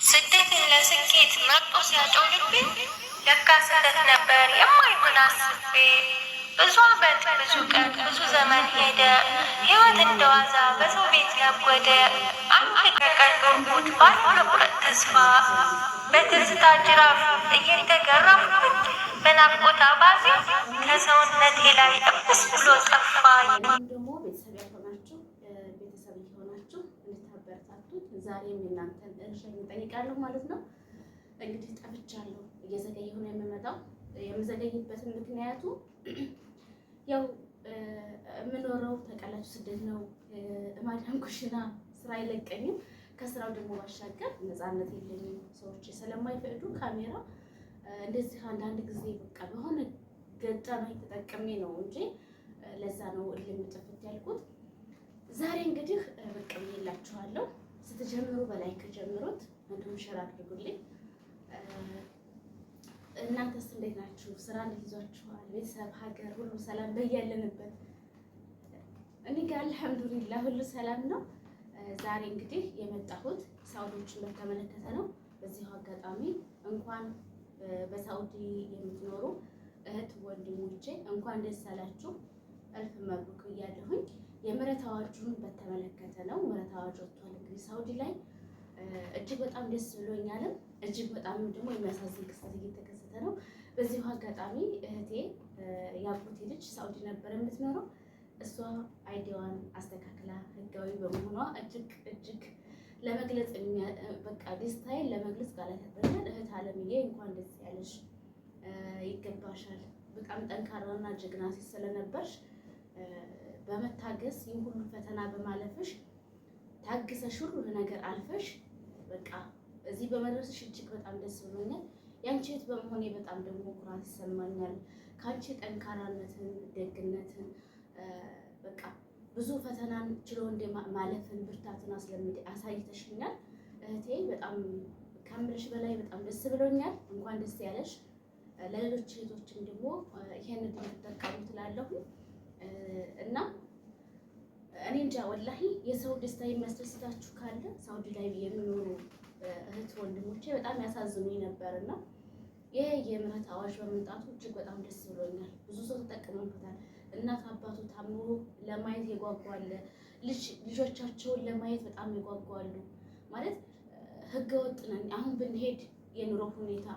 ስደትን ለስኬት መርጦ ሲያጨው ልቤ ለካ ስህተት ነበር የማይሆን አስቤ። ብዙ ዓመት ብዙ ቀን ብዙ ዘመን ሄደ፣ ሕይወት እንደዋዛ በሰው ቤት ነጎደ። አንድ ቀን ባለመቁረጥ ተስፋ በትዝታ ጅራፍ እየተገረፍኩኝ በናፍቆት አባዜ ከሰውነቴ ላይ እብስ ብሎ ጠፋኝ። ደግሞ ቤተሰብ ያልሆናችሁ ቤተሰብ እየሆናችሁ እንድታበረታቱት ዛሬም የእናንተን እርሻ እጠይቃለሁ ማለት ነው። እንግዲህ ጠፍቻለሁ፣ እየዘገየሁ ነው የምመጣው። የምዘገይበትን ምክንያቱ ያው የምኖረው ተቀላችሁ ስደት ነው። ማዳም ኩሽና ስራ አይለቀኝም። ከስራው ደግሞ ባሻገር ነፃነት የለኝም። ሰዎች ስለማይፈቅዱ ካሜራ እንደዚህ አንዳንድ ጊዜ በቃ በሆነ ገጠመኝ ተጠቅሜ ነው እንጂ ለዛ ነው እልም ጥፍት ያልኩት። ዛሬ እንግዲህ ብቅ ብዬላችኋለሁ። ስትጀምሩ በ like ጀምሩት፣ እንዲሁም share አድርጉልኝ። እናንተስ እንዴት ናችሁ? ስራ እንዴት ይዟችኋል? ቤተሰብ፣ ሀገር ሁሉ ሰላም በያለንበት? እኔ ጋር አልሐምዱሊላህ ሁሉ ሰላም ነው። ዛሬ እንግዲህ የመጣሁት ሳውዲዎችን በተመለከተ ነው። በዚሁ አጋጣሚ እንኳን በሳውዲ የምትኖሩ እህት ወንድሞቼ እንኳን ደስ አላችሁ፣ ألف مبروك እያለሁኝ የምህረት አዋጁን በተመለከተ ነው። ምህረት አዋጅ ወጥቷል እንግዲህ ሳውዲ ላይ እጅግ በጣም ደስ ብሎኛልም እጅግ በጣም ደግሞ የሚያሳዝን ክስተት እየተከሰተ ነው። በዚሁ አጋጣሚ እህቴ የአጎቴ ልጅ ሳውዲ ነበር የምትኖረው። እሷ ID ዋን አስተካክላ ህጋዊ በመሆኗ እጅግ እጅግ ለመግለጽ በቃ ደስታዬን ለመግለጽ ቃላት ያጥረኛል። እህት አለምዬ እንኳን ደስ ያለሽ፣ ይገባሻል። በጣም ጠንካራና ጀግና ሴት ስለነበርሽ በመታገስ ይህ ሁሉ ፈተና በማለፍሽ ታግሰሽ ሁሉ ነገር አልፈሽ በቃ እዚህ በመድረስሽ እጅግ በጣም ደስ ብሎኛል። ያንቺ እህት በመሆኔ በጣም ደግሞ ኩራት ይሰማኛል። ከአንቺ ጠንካራነትን፣ ደግነትን በቃ ብዙ ፈተናን ችሎ እንደ ማለፍን ብርታትን አስለምድ አሳይተሽኛል። እህቴ በጣም ከምልሽ በላይ በጣም ደስ ብሎኛል። እንኳን ደስ ያለሽ። ለሌሎች እህቶችም ደግሞ ይሄን እድል ተጠቀሙ ትላለሁ እና እኔ እንጃ ወላሂ የሰው ደስታ የሚያስደስታችሁ ካለ ሳውዲ ላይ የሚኖሩ እህት ወንድሞቼ በጣም ያሳዝኑኝ ነበር እና ይሄ የምህረት አዋጅ በመምጣቱ እጅግ በጣም ደስ ብሎኛል። ብዙ ሰው ተጠቅሞበታል። እናት አባቱ ታሞ ለማየት የጓጓለ ልጆቻቸውን ለማየት በጣም የጓጓሉ። ማለት ህገ ወጥ ነን አሁን ብንሄድ የኑሮ ሁኔታ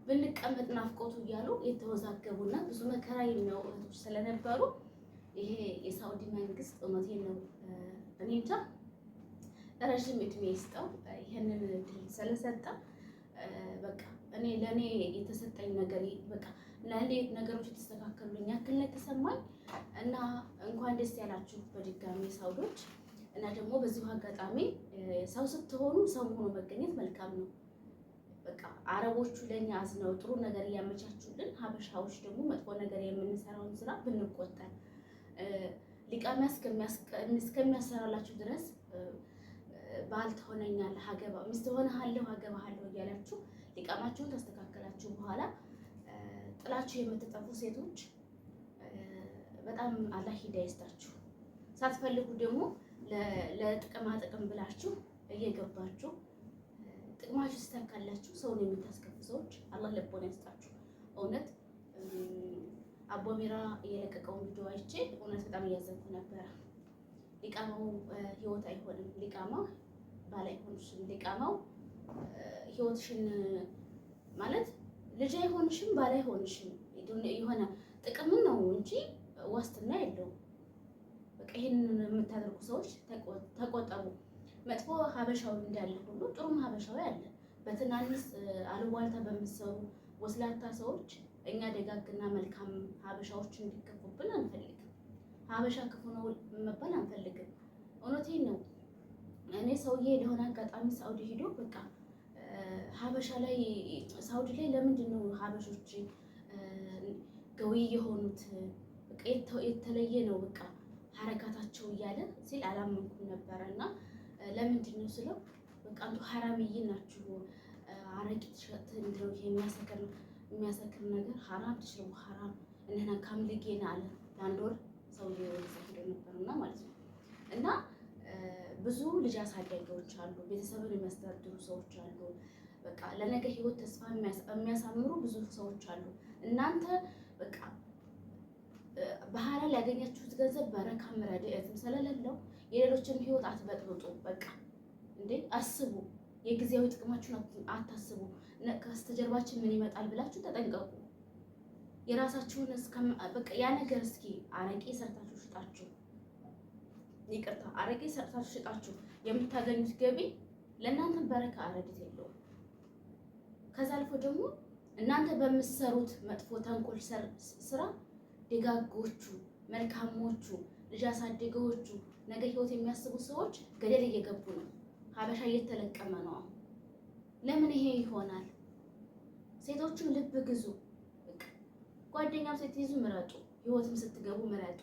ብንቀመጥ ናፍቆቱ እያሉ የተወዛገቡና ብዙ መከራ የሚያውቁ እህቶች ስለነበሩ ይሄ የሳውዲ መንግስት እውነቴን ነው እኔ እንጃ ረዥም እድሜ ይስጠው ይህንን እድል ስለሰጠ። በቃ እኔ ለእኔ የተሰጠኝ ነገር በቃ ለእኔ ነገሮች የተስተካከሉኝ ያክል ነው የተሰማኝ እና እንኳን ደስ ያላችሁ በድጋሚ ሳውዶች። እና ደግሞ በዚሁ አጋጣሚ ሰው ስትሆኑ ሰው ሆኖ መገኘት መልካም ነው። በቃ አረቦቹ ለእኛ አዝነው ጥሩ ነገር እያመቻቹልን፣ ሀበሻዎች ደግሞ መጥፎ ነገር የምንሰራውን ስራ ብንቆጠር ሊቃሚያ እስከሚያሰራላችሁ ድረስ ባል ትሆነኛለህ፣ አገባ ሚስት ሆነሃለሁ፣ አገባሃለሁ እያላችሁ ሊቃማችሁን ታስተካከላችሁ በኋላ ጥላችሁ የምትጠፉ ሴቶች በጣም አላህ ሂዳያ ይስጣችሁ። ሳትፈልጉ ደግሞ ለጥቅማ ጥቅም ብላችሁ እየገባችሁ ጥቅማችሁ ሲተካላችሁ ሰውን የምታስከፉ ሰዎች አላህ ልቦና ይስጣችሁ። እውነት አቦሚራ የለቀቀውን ቪዲዮ አይቼ እውነት በጣም እያዘንኩ ነበረ። ሊቃማው ህይወት አይሆንም፣ ሊቃማው ባል አይሆንሽም፣ ሊቃማው ህይወትሽን ማለት ልጅ አይሆንሽም፣ ባል አይሆንሽም። የሆነ ጥቅምን ነው እንጂ ዋስትና የለውም። በቃ ይሄንን የምታደርጉ ሰዎች ተቆጠቡ። መጥፎ ሀበሻዊ እንዳለ ሁሉ ጥሩም ሀበሻዊ አለ። በትናንስ አሉባልታ በሚሰሩ ወስላታ ሰዎች እኛ ደጋግና መልካም ሀበሻዎች እንዲከፉብን አንፈልግም። ሀበሻ ክፉ ነው መባል አንፈልግም። እውነቴን ነው። እኔ ሰውዬ ለሆነ አጋጣሚ ሳውዲ ሂዶ በቃ ሀበሻ ላይ ሳውዲ ላይ ለምንድን ነው ሀበሾች ገዊ የሆኑት? በቃ የተለየ ነው በቃ ሀረካታቸው እያለ ሲል አላመንኩም ነበረ። እና ለምንድን ነው ስለው በቃ አንቱ ሀራምዬ ናችሁ፣ አረቂ ነው የሚያሰክር የሚያሰክር ነገር ሀራም ትሽረቡ ሀራም እነና ካምልጌና አለ። ለአንድ ወር ሰውዬው ወደዛ ሄዶ ነበርና ማለት ነው። እና ብዙ ልጅ አሳዳጊዎች አሉ፣ ቤተሰብን የሚያስተዳድሩ ሰዎች አሉ። በቃ ለነገ ህይወት ተስፋ የሚያሳምሩ ብዙ ሰዎች አሉ። እናንተ በቃ በሐላል ያገኛችሁት ገንዘብ በረካም ረድኤትም ስለሌለው የሌሎችን ህይወት አትበጥብጡ። በቃ እንዴ አስቡ። የጊዜያዊ ጥቅማችሁን አታስቡ። ከበስተጀርባችን ምን ይመጣል ብላችሁ ተጠንቀቁ። የራሳችሁን በቃ ያ ነገር እስኪ አረቄ ሰርታችሁ ሽጣችሁ፣ ይቅርታ፣ አረቄ ሰርታችሁ ሽጣችሁ የምታገኙት ገቢ ለእናንተ በረካ ረድኤት የለውም። ከዛ አልፎ ደግሞ እናንተ በምትሰሩት መጥፎ ተንኮል ስራ ደጋጎቹ፣ መልካሞቹ፣ ልጅ አሳደገዎቹ፣ ነገ ህይወት የሚያስቡ ሰዎች ገደል እየገቡ ነው። ሀበሻ እየተለቀመ ነው። አሁን ለምን ይሄ ይሆናል? ሴቶቹም ልብ ግዙ። ጓደኛም ስትይዙ ምረጡ፣ ህይወትም ስትገቡ ምረጡ።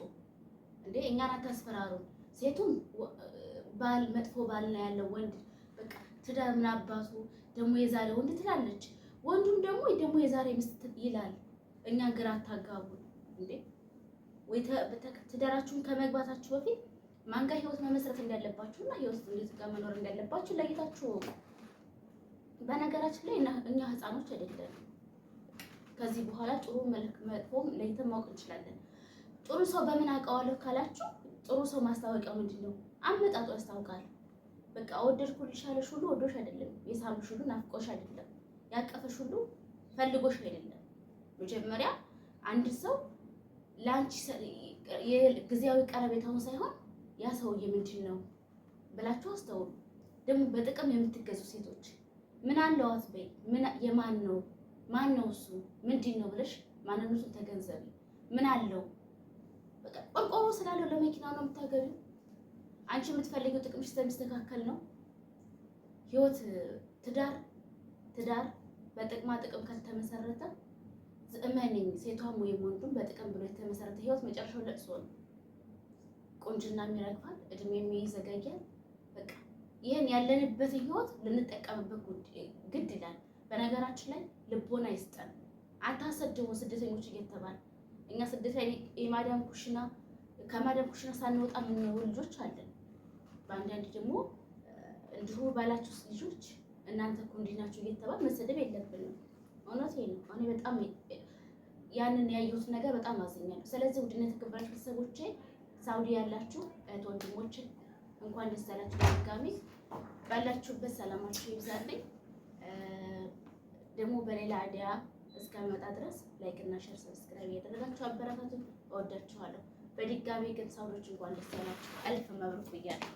እንዴ እኛን አታስፈራሩን። ሴቱም ባል መጥፎ ባል ነው ያለው ወንድ በቃ ትዳር ምን አባቱ ደግሞ የዛሬ ወንድ ትላለች። ወንዱም ደግሞ የዛሬ ሚስት ይላል። እኛን ግራ አታጋቡ እንዴ! ወይ ትዳራችሁን ከመግባታችሁ በፊት ማን ጋር ህይወት መመስረት እንዳለባችሁ እና ህይወት እንዴት ጋር መኖር እንዳለባችሁ ለይታችሁ እወቁ። በነገራችን ላይ እኛ ህፃኖች አይደለንም። ከዚህ በኋላ ጥሩ መጥፎም ለይተን ማወቅ እንችላለን። ጥሩ ሰው በምን አውቀዋለሁ ካላችሁ፣ ጥሩ ሰው ማስታወቂያው ምንድን ነው? አመጣጡ ያስታውቃል። በቃ ወደድኩልሽ ያለሽ ሁሉ ወዶሽ አይደለም። የሳምሽ ሁሉ ናፍቆሽ አይደለም። ያቀፈሽ ሁሉ ፈልጎሽ አይደለም። መጀመሪያ አንድ ሰው ለአንቺ ጊዜያዊ ቀረቤታውን ሳይሆን ያ ሰውዬ ምንድን ነው ብላችሁ አስተውሉ። ደግሞ በጥቅም የምትገዙ ሴቶች ምን አለው አትበይ። ምን የማን ነው፣ ማን ነው እሱ፣ ምንድን ነው ብለሽ ማንነቱን ተገንዘቢ። ምን አለው፣ በቃ ቆርቆሮ ስላለው ለመኪናው ነው የምታገቢው። አንቺ የምትፈልጊው ጥቅምሽ ስለሚስተካከል ነው። ህይወት ትዳር በጥቅማ ጥቅም ካልተመሰረተ፣ እመነኝ፣ ሴቷም ወይም ወንዱም በጥቅም ብሎ የተመሰረተ ህይወት መጨረሻው ለቅሶ ነው። ቁንጅናም ይረግፋል፣ እድሜም ይዘገያል። በቃ ይህን ያለንበት ህይወት ልንጠቀምበት ግድ ይላል። በነገራችን ላይ ልቦና ይስጠን። አታሰድቡ ስደተኞች እየተባል እኛ ስደት ላይ የማዳም ኩሽና ከማዳም ኩሽና ሳንወጣ የምንኖሩ ልጆች አለን። በአንዳንድ ደግሞ እንዲሁ ባላችሁ ልጆች እናንተ እኮ እንዲህ ናችሁ እየተባል መሰደብ የለብንም። እውነቴን ነው። እኔ በጣም ያንን ያየሁት ነገር በጣም አዝኛለሁ። ስለዚህ ውድነት የተከበራችሁ ቤተሰቦቼ፣ ሳውዲ ያላችሁ እህት ወንድሞቼ እንኳን ደስ ያላችሁ። በድጋሚ ባላችሁበት ሰላማችሁ ይብዛልኝ። ደግሞ በሌላ idea እስከመጣ ድረስ like እና share፣ subscribe እያደረጋችሁ አበረታቱኝ። እወዳችኋለሁ። በድጋሚ ግን ሳውዲዎች እንኳን ደስ ያላችሁ፣ ألف مبروك ብያለሁ።